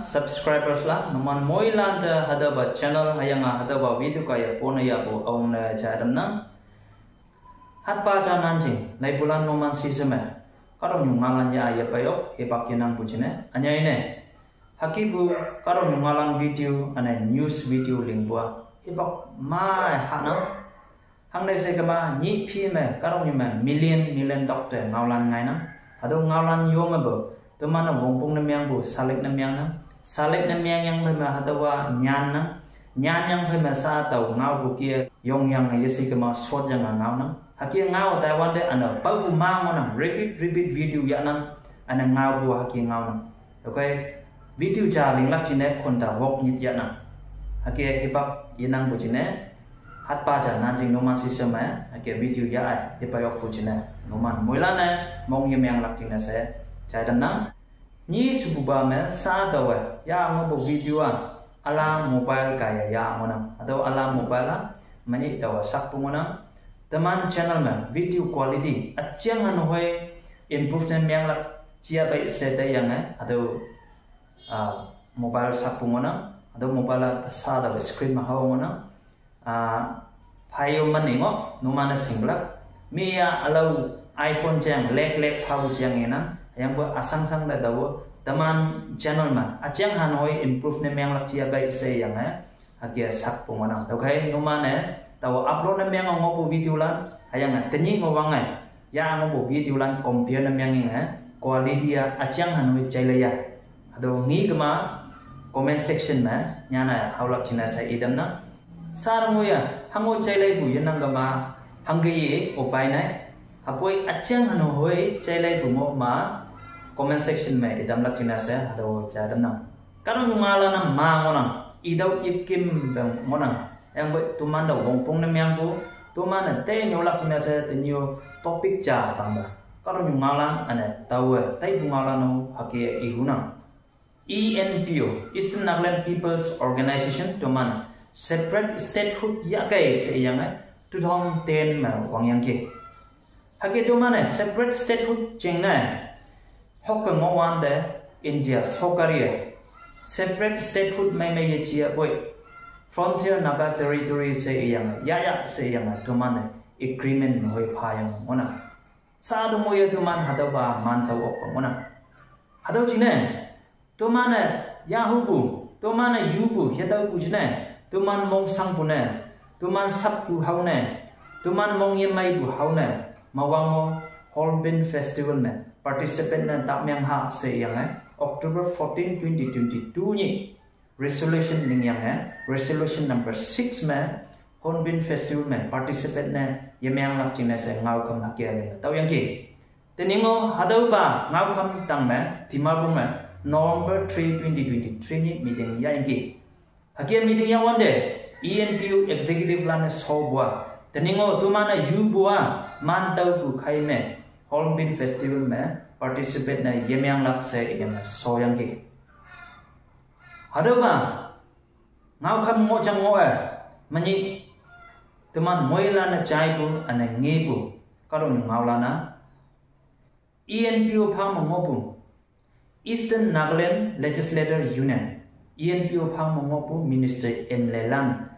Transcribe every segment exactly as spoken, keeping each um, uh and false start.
Subscribers la, numan moilan te hatüopa channel hüyange hatüopa video kaiye pone yahpu üwangne jai tamnang. Hatpa ja nanjing, laipulan numan sise me kahtoknyu ngaolan ya yepei ok, hipak yenangpu jingne, ünyei ne. Hükepu kahtoknyu ngaolan video, üne news video lingpu a, hipak mei hanang. Hangne she kema nyih phi me kahtoknyu me million million tokte ngaolan ngainang. Hatüo ngaolan yo mepu, teman-e wongpong ne mengpu, salik ne mengnang. Salik ne mengyang phei me hatüowa nyannang. Nyanyang phei me sha tao ngaopu kih-e yongyange yeshe kema shotyange ngaonang. Hüke ngao taiwante üne paopu ma ngohnang, repeat repeat video yahnang. Üne ngaopu hüke ngaonang. Okay, video ja linglak jingne khonta wok nyit yahnang. Hüke hipak yenangpu jingne, hatpa ja nanjing numan sise me hüke video ya-e yepei okpu jingne, numan moilan-e mong yemenglak jingne she jai tamnang. Nyi shepupa me sha taowe ya ngohpu video a, üla mobile kaiye ya ngohnang. Hatüo üla mobile a, menyih taowe sakpu ngohnang. Teman channel me video quality üjeng hanhoi improve ne menglak jia pei she taiyange, hatüo, ah, mobile sakpu ngohnang. Hatüo mobile a sha taowe screen me hao ngohnang. Ah, phayo mane ngoh, numan-e shinglak. Mi ya ülao iPhone jeng, lek lek phao jeng yenang. Hüyangpoi üshangshang te taowe, teman channel me üjeng hanhoi improve ne menglak jia pei she yange, hüke sakpu ngohnang. Tüokhei numan-e taowe upload ne menge ngohpu video lan, hüyange tenyih ngohwange ya ngohpu video lan compare ne mengyange, quality a üjeng hanhoi jailei ya. Hatüo ngi kema comment section me nyanne haolak jingne she itamnang. Sha ngoiye, hango jaileipu yenang kema, hangke ye opai nai. Hüpoi üjeng hanhoi jaileipu ngoh ma, comment section me itamlak jingne she hatüo ja tamnang. Kahtoknyu ngaolan-a ma ngohnang, itüo ikim peng ngohnang. Hüyangpoi teman te wongpong ne mengpu, teman-e tei nyolak jingne she tenyih-o topic ja tangpe, kahtoknyu ngaolan üne taowe taipu ngaolan-o hüke ihunang. E N P O, Eastern Nagaland People's Organization, teman separate statehood yahkei she yange two thousand ten me wangyangki. Hüke teman-e separate statehood jingne hokke ngohwante India sorkar-e separate statehood meimei yeji yapoi, Frontier Naga Territory she iyange yahya she yange teman-e agreement me hoi phayange ngohnang. Sha te moiye teman hatüopa man tao okpe ngohnang. Hatüo jingne teman-e yahupu, teman-e yupu yetaopu jingne, teman mongshangpu ne, teman sappu hao ne, teman mong yemeipu hao ne, mawang-o Hornbill Festival me participate ne tamyang ha she yange October fourteen, twenty twenty-two nyih resolution lingyange, resolution number six me Hornbill Festival me participate ne yemenglak jingne she ngaokham hüke linge taoyangki. Tenyih-o hatüopa ngaokham tangme Dimapur me November three, twenty twenty-three nyih meeting yahyangki. Hüke meeting yahwante E N P O executive lan-e shopu a, tenyih-o teman-e yupu a man taopu khai me Hornbill Festival me participate ne yemenglak she iyange shoyangki. Hatüopa ngaokham ngoh jang ngoh-e, menyih teman moilan-e jaipu üne ngepu kahtoknyu ngaolan-a E N P O phang me ngohpu Eastern Nagaland Legislator Union, E N P O phang me ngohpu Minister M Lelan,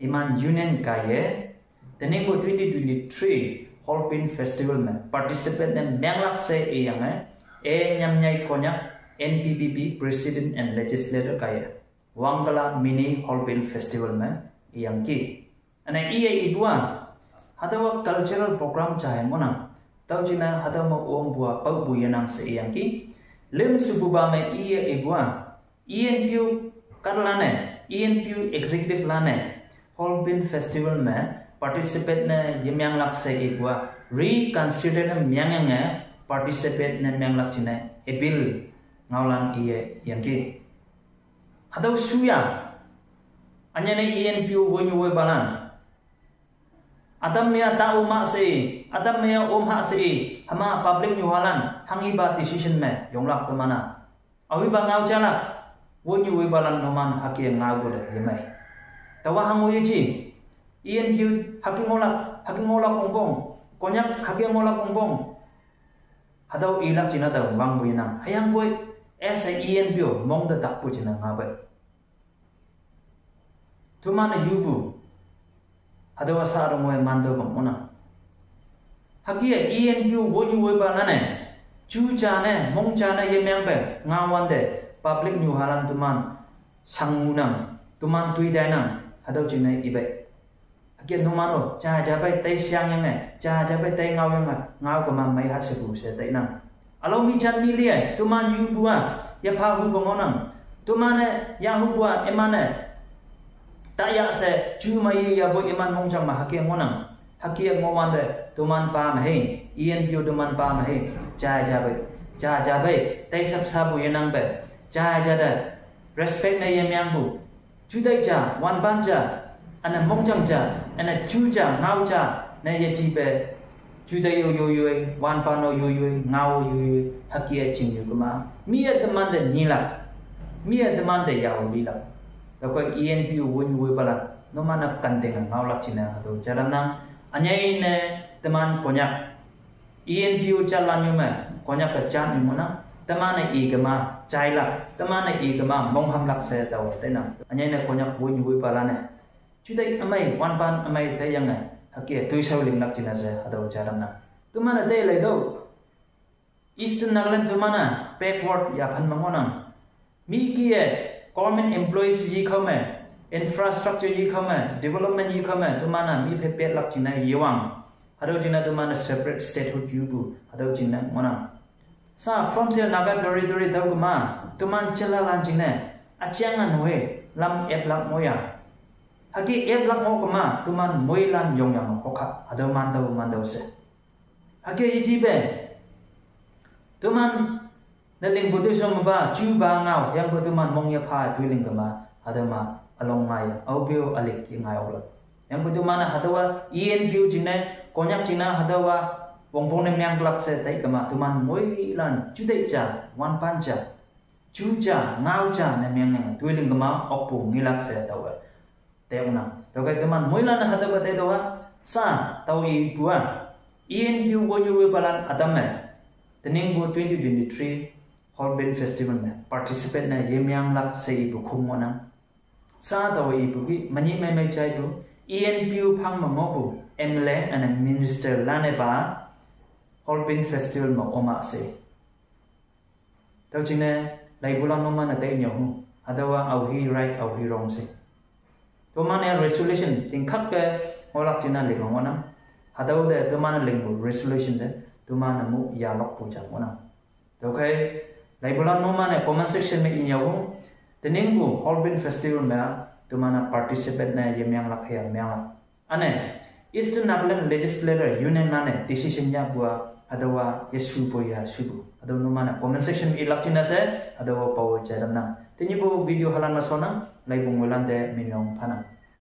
iman union kaiye tenyihpu twenty twenty-three Hornbill Festival me participate ne menglak she iyange, e Nyamnyai Konyak, N P P P President and Legislator kaiye Wangkala Mini Hornbill Festival me iyangki. Üne iye ipu a, hatüowa cultural program ja hei ngohnang. Tüo jingne hatüo me ompu a paopu yenang she iyangki. Lüm shepupa me iye ipu a, E N P O kahtalan-e, E N P O executive lan-e Hornbill Festival me participate ne yemenglak she ipu a, reconsider ne mengyange participate ne menglak jingne appeal ngaolan iye yangki. Hatüo shuya, ünyei ne E N P O woinyu woipalan, ütam me-a ta-o ma she, ütam me-a om ha she, hüma public nyuhalan hanghipa decision me yonglak teman-a, aohipa ngao jalak, woinyu woipalan numan hüke ngaopu te yemei. Taowa hango yeji, E N P O hüke ngohlak, hüke ngohlak ongpong, Konyak hüke ngohlak ongpong. Hatüo ilak jingne tao wangpu yenang. Hüyangpoi Ese E N P O mong de dakpu jina ngabe. Tumane yubu. Hadawa sa rongwe mando bang ona. Hakia E N P O wonyu weba nane. Chu jane, mong jane ye mengbe. Ngawan de. Public nyu halan tuman. Sangunang. Tuman tuidainang. Hadau jine ibe. Hakia numano, cha jabai tai siang yange, cha jabai tai ngau yange, ngau kema mai hat sebu se tai nang. Alo mi chan mi lie, tuman yu bua, ya pa hu bongonang. Tumane, ya hu bua, emane. Ta ya se, chu mai ya bo eman mong jang ma hakia ngonang. Hakia ngowan de, tuman pa ma he, E N P O tuman pa ma he, cha jabai, cha jabai, tai sap sabu yenang be, cha jada, respect na ye miang bu. Judai ja, wanban ja, ana mongjang ja, ana ju ja, ngau ja, na ye ji be. Judai yo yo yo, wanban no yo yo, ngau yo yo, hakia jing yo kema. Mi ya teman de nila. Mi ya teman de yau lila. Tako E N P O wun wui bala. No mana kandeng ngau lak jina hado jalan nang. Anyai ne teman Konyak. E N P O jalan yume, Konyak ke jan yumuna, temane i gema, jailak, temane i gema, mongham lak se tau tenang. Anyai ne Konyak wun wui palane. Judai amai, wanban amai te yange, hakia tui sau ling lak jina se, hadau jaram na. Temane te lai do. Eastern Nagaland temana, backward ya phan mangonang. Mi kie government employees yi khame, infrastructure yi khame, development yi khame, tumana mi phe pet lak jina yewang. Hado jina tumana separate statehood yubu, hado jina mona. Sa frontier Naga territory dau kema, tuman chela lan jina, achiang an hoi, lam ep lak moya. Haki ep lak mo kema, tuman moi lan yong yang hoka, hado man dau man dau se. Haki iji be, tuman na ling butu som ba, ju ba ngau, yang butu man mong ya pha, tui ling kema, hado ma, along ngai, au biu alik, yi ngai au lak. Yang butu mana hadawa, E N P O jina, Konyak jina, hadawa, wong pong ne miang glak se, tai kema, tuman moi lan, ju dai ja, wanban ja, ju ja, ngau ja, ne miang ne, tui ling kema, okpu ngilak se, tawa. Te unang. Tokai teman moilan hadawa te doha, sa, tau i bua. E N P O wonyu we balan adam me. Tening bu twenty twenty-three, Hornbill Festival me. Participate na yemiang lak se i bu khum ngonang. Sa tau i bu ki, mani mai mai chai bu, E N P O phang ma mo bu, M L A and minister lane ba, Hornbill Festival ma oma se. Tau jine, laibulang no mana tai nyo hu, hadawa au hi right, au hi wrong se. Tumane resolution, tingkhak ke ngolak jina ling ngonang. Hadau de, tumane ling bu resolution de, tumane mu ya lok pu jang ngonang. Tokai, laibulang no mana comment section me inyo hu, tening bu Hornbill Festival me, tumana participate na yemiang lak ya miang lak. Ane, Eastern Nagaland Legislator Union nane decision ya bua hadawa ya subo ya subo. Hadawa no mana comment section i lak jina se, hadawa power jadam nang. Tini bu video halan masona, laibung wulan de minyong panang.